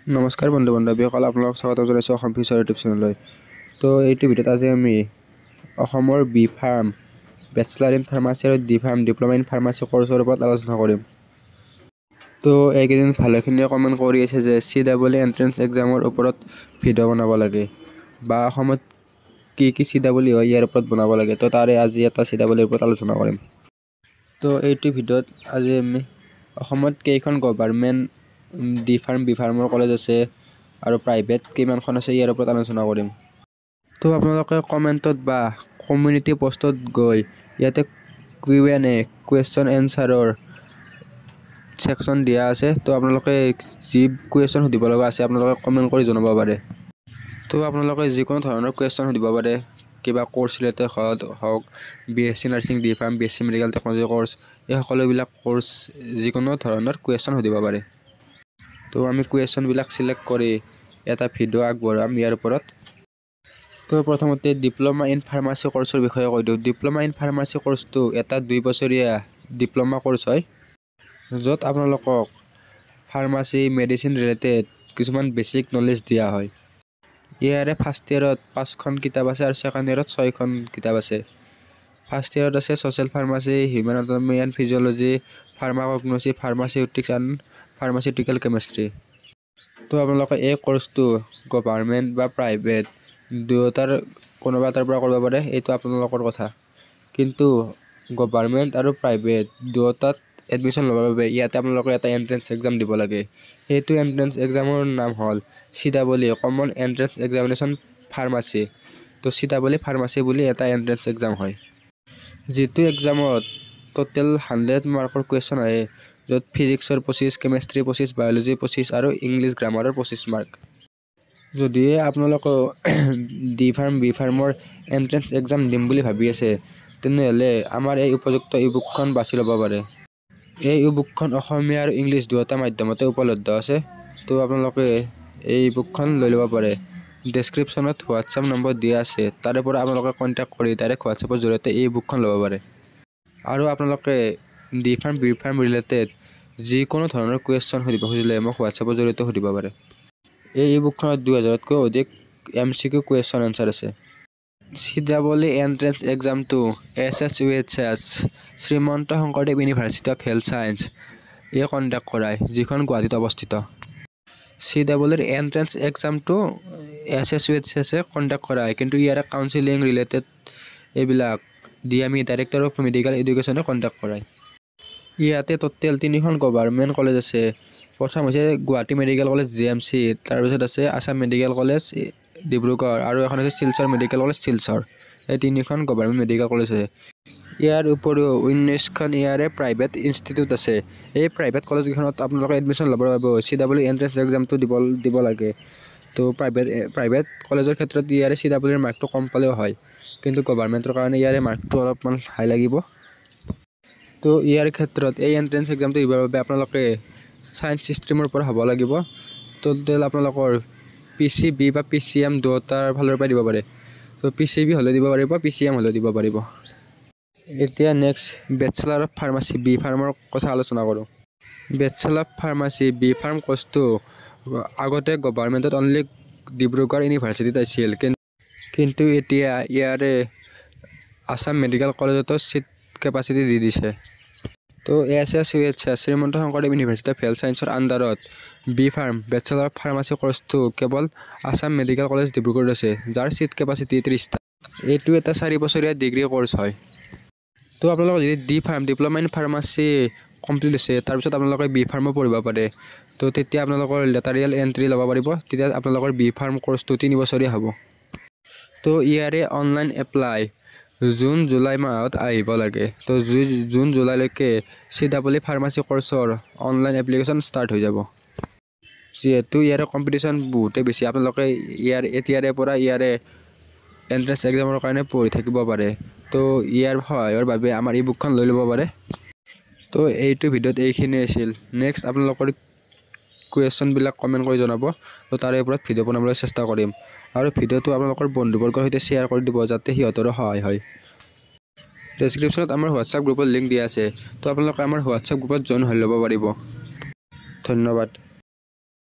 নমস্কাৰ বন্ধু বান্ধৱীসকল, আপোনালোকক স্বাগতম জনাইছোঁ অসম ফিউচাৰ ইউটিউব চেনেললৈ। তো এইটো ভিডিঅ'ত আজি আমি অসমৰ B Pharm, Bachelor in Pharmacy আৰু D Pharm, Diploma in Pharmacy কৰ্চৰ ওপৰত আলোচনা কৰিম। তো এইকেইদিন ভালেখিনিয়ে কমেণ্ট কৰি আছে যে চি ডাবল ই এণ্ট্ৰেঞ্চ এক্সামৰ ওপৰত ভিডিঅ' বনাব লাগে বা অসমত কি কি চি ডাবল ই হয়, ইয়াৰ ওপৰত বনাব লাগে। তো তাৰে আজি এটা চি ডাবল ইৰ ওপৰত আলোচনা কৰিম। তো এইটো ভিডিঅ'ত আজি আমি অসমত কেইখন গভাৰ্মেণ্ট ডি ফাৰ্ম, বি ফাৰ্মৰ কলেজ আছে আৰু প্ৰাইভেট কিমানখন আছে, ইয়াৰ ওপৰত আলোচনা কৰিম। তো আপোনালোকে কমেণ্টত বা কমিউনিটি পষ্টত গৈ ইয়াতে কিউ এন এ, কুৱেশ্যন এনচাৰৰ ছেকশ্যন দিয়া আছে। তো আপোনালোকে যি কুৱেশ্যন সুধিব লগা আছে, আপোনালোকে কমেণ্ট কৰি জনাব পাৰে। তো আপোনালোকে যিকোনো ধৰণৰ কুৱেশ্যন সুধিব পাৰে, কিবা কৰ্চ ৰিলেটেড হওক, BSc Nursing, D Pharm, BSc Medical Technology course, এই সকলোবিলাক কৰ্চ, যিকোনো ধৰণৰ কুৱেশ্যন সুধিব পাৰে। তো আমি কুৱেশ্যনবিলাক চিলেক্ট কৰি এটা ভিডিঅ' আগবঢ়াম ইয়াৰ ওপৰত। তো প্ৰথমতে ডিপ্ল'মা ইন ফাৰ্মাচী কৰ্চৰ বিষয়ে কৈ দিওঁ। ডিপ্ল'মা ইন ফাৰ্মাচী কৰ্চটো এটা 2 বছৰীয়া ডিপ্ল'মা কৰ্চ হয়, য'ত আপোনালোকক ফাৰ্মাচী, মেডিচিন ৰিলেটেড কিছুমান বেছিক নলেজ দিয়া হয়। ইয়াৰে ফাৰ্ষ্ট ইয়েৰত পাঁচখন কিতাপ আছে আৰু ছেকেণ্ড ইয়েৰত ছয়খন কিতাপ আছে। ফাৰ্ষ্ট ইয়েৰত আছে Social Pharmacy, Human Anatomy and Physiology, Pharmacognosy, Pharmaceutics and Pharmaceutical Chemistry। তো আপোনালোকে এই কৰ্চটো গভাৰ্মেণ্ট বা প্ৰাইভেট দুয়োটাৰ কোনোবা এটাৰ পৰা কৰিব পাৰে, এইটো আপোনালোকৰ কথা। কিন্তু গভাৰ্মেণ্ট আৰু প্ৰাইভেট দুয়োটাত এডমিশ্যন ল'বৰ বাবে ইয়াতে আপোনালোকে এটা এণ্ট্ৰেঞ্চ এক্সাম দিব লাগে। সেইটো এণ্ট্ৰেঞ্চ এক্সামৰ নাম হ'ল CEE, Common Entrance Examination Pharmacy। তো চি ডাবল ই ফাৰ্মাচী বুলি এটা এণ্ট্ৰেঞ্চ এক্সাম হয়, যিটো এক্সামত টোটেল 100 মাৰ্কৰ কুৱেশ্যন আহে, য'ত ফিজিক্সৰ 25, কেমেষ্ট্ৰি 25, বায়'লজি 25 আৰু ইংলিছ গ্ৰামাৰৰ 25 মাৰ্ক। যদিহে আপোনালোকেও ডি ফাৰ্ম, বি ফাৰ্মৰ এণ্ট্ৰেঞ্চ এক্সাম দিম বুলি ভাবি আছে, তেনেহ'লে আমাৰ এই উপযুক্ত ই বুকখন বাছি ল'ব পাৰে। এই ই বুকখন অসমীয়া আৰু ইংলিছ দুয়োটা মাধ্যমতে উপলব্ধ আছে। তো আপোনালোকে এই ই বুকখন লৈ ল'ব পাৰে। ডেছক্ৰিপশ্যনত হোৱাটছআপ নম্বৰ দিয়া আছে, তাৰে পৰা আপোনালোকে কণ্টেক্ট কৰি ডাইৰেক্ট হোৱাটছআপৰ জৰিয়তে এই বুকখন ল'ব পাৰে। আৰু আপোনালোকে D Pharm, B Pharm related যিকোনো ধৰণৰ কুৱেশ্যন সুধিব খুজিলে মোক হোৱাটছআপৰ জৰিয়তে সুধিব পাৰে। এই ই বুকখনত 2000তকৈও অধিক MCQ question answer আছে। চি ডাবল ই এণ্ট্ৰেঞ্চ এক্সামটো SSUHS, Srimanta Sankardev University of Health Science এই কণ্ডাক্ট কৰায়, যিখন গুৱাহাটীত অৱস্থিত। চি ডাবল ইৰ এণ্ট্ৰেঞ্চ এক্সামটো এছ এছ ইউ এইচ এছে কণ্ডাক্ট কৰায়, কিন্তু ইয়াৰে কাউন্সিলিং ৰিলেটেড এইবিলাক DME, Director of Medical এডুকেশ্যনে conduct কৰায়। ইয়াতে টোটেল তিনিখন গভাৰ্মেণ্ট কলেজ আছে। প্ৰথম হৈছে গুৱাহাটী মেডিকেল কলেজ, জিএমচি, তাৰপিছত আছে আছাম মেডিকেল কলেজ ডিব্ৰুগড় আৰু এখন আছে শিলচৰ মেডিকেল কলেজ, শিলচৰ। এই তিনিখন গভাৰ্মেণ্ট মেডিকেল কলেজ আছে। ইয়াৰ উপৰিও 19খন ইয়াৰে প্ৰাইভেট ইনষ্টিটিউট আছে। এই প্ৰাইভেট কলেজকেইখনত আপোনালোকে এডমিশ্যন ল'বৰ বাবে চি ডাবল ই এণ্ট্ৰেঞ্চ এক্সামটো দিব লাগে। তো প্ৰাইভেট প্ৰাইভেট কলেজৰ ক্ষেত্ৰত ইয়াৰে চি ডাবল ইৰ মাৰ্কটো কম পালেও হয়, কিন্তু গভাৰ্মেণ্টৰ কাৰণে ইয়াৰে মাৰ্কটো অলপমান হাই লাগিব। তো ইয়াৰ ক্ষেত্ৰত এই এণ্ট্ৰেঞ্চ এক্সামটো দিবৰ বাবে আপোনালোকে ছায়েন্স ষ্ট্ৰীমৰ পৰা হ'ব লাগিব। টোটেল আপোনালোকৰ পিচি বি বা পিচি এম দুয়োটাৰ ফালৰ পৰাই দিব পাৰে। তো পিচি বি হ'লেও দিব পাৰিব, পিচি এম হ'লেও দিব পাৰিব। এতিয়া next Bachelor of Pharmacy, B ফাৰ্মৰ কথা আলোচনা কৰোঁ। Bachelor of Pharmacy, B Pharm কৰ্চটো আগতে গভাৰ্মেণ্টত অনলি ডিব্ৰুগড় ইউনিভাৰ্চিটিত আছিল, কিন্তু এতিয়া ইয়াৰে আছাম মেডিকেল কলেজতো ছিট কেপাচিটি দি দিছে। তো S S U H S, Srimanta Sankardev university of health ছায়েন্সৰ আণ্ডাৰত B Pharm, Bachelor of Pharmacy কৰ্চটো কেৱল আছাম মেডিকেল কলেজ ডিব্ৰুগড়ত আছে, যাৰ ছিট কেপাচিটি 30টা। এইটো এটা 4 বছৰীয়া ডিগ্ৰী কৰ্চ হয়। তো আপোনালোকৰ যদি D Pharm, Diploma in Pharmacy complete হৈছে, তাৰপিছত আপোনালোকে বি ফাৰ্মো পঢ়িব পাৰে। তো তেতিয়া আপোনালোকৰ লেটাৰেল এণ্ট্ৰি ল'ব পাৰিব। তেতিয়া আপোনালোকৰ বি ফাৰ্ম কৰ্চটো 3 বছৰীয়া হ'ব। তো ইয়াৰে অনলাইন এপ্লাই জুন জুলাই মাহত আহিব লাগে। তো জুন জুলাইলৈকে চি ডাবল ই ফাৰ্মাচী কৰ্চৰ অনলাইন এপ্লিকেশ্যন ষ্টাৰ্ট হৈ যাব। যিহেতু ইয়াৰে কম্পিটিশ্যন বহুতেই বেছি, আপোনালোকে ইয়াৰ এতিয়াৰে পৰা ইয়াৰে এণ্ট্ৰেঞ্চ এক্সামৰ কাৰণে পঢ়ি থাকিব পাৰে। তো ইয়াৰ সহায়ৰ বাবে আমাৰ ই বুকখন লৈ ল'ব পাৰে। তো এইটো ভিডিঅ'ত এইখিনিয়ে আছিল। নেক্সট আপোনালোকৰ কুৱেশ্যনবিলাক কমেণ্ট কৰি জনাব, তো তাৰে ওপৰত ভিডিঅ' বনাবলৈ চেষ্টা কৰিম। আৰু ভিডিঅ'টো আপোনালোকৰ বন্ধুবৰ্গৰ সৈতে শ্বেয়াৰ কৰি দিব, যাতে সিহঁতৰো সহায় হয়। ডেছক্ৰিপশ্যনত আমাৰ হোৱাটছআপ গ্ৰুপৰ লিংক দিয়া আছে, তো আপোনালোকে আমাৰ হোৱাটছআপ গ্ৰুপত জইন হৈ ল'ব পাৰিব। ধন্যবাদ।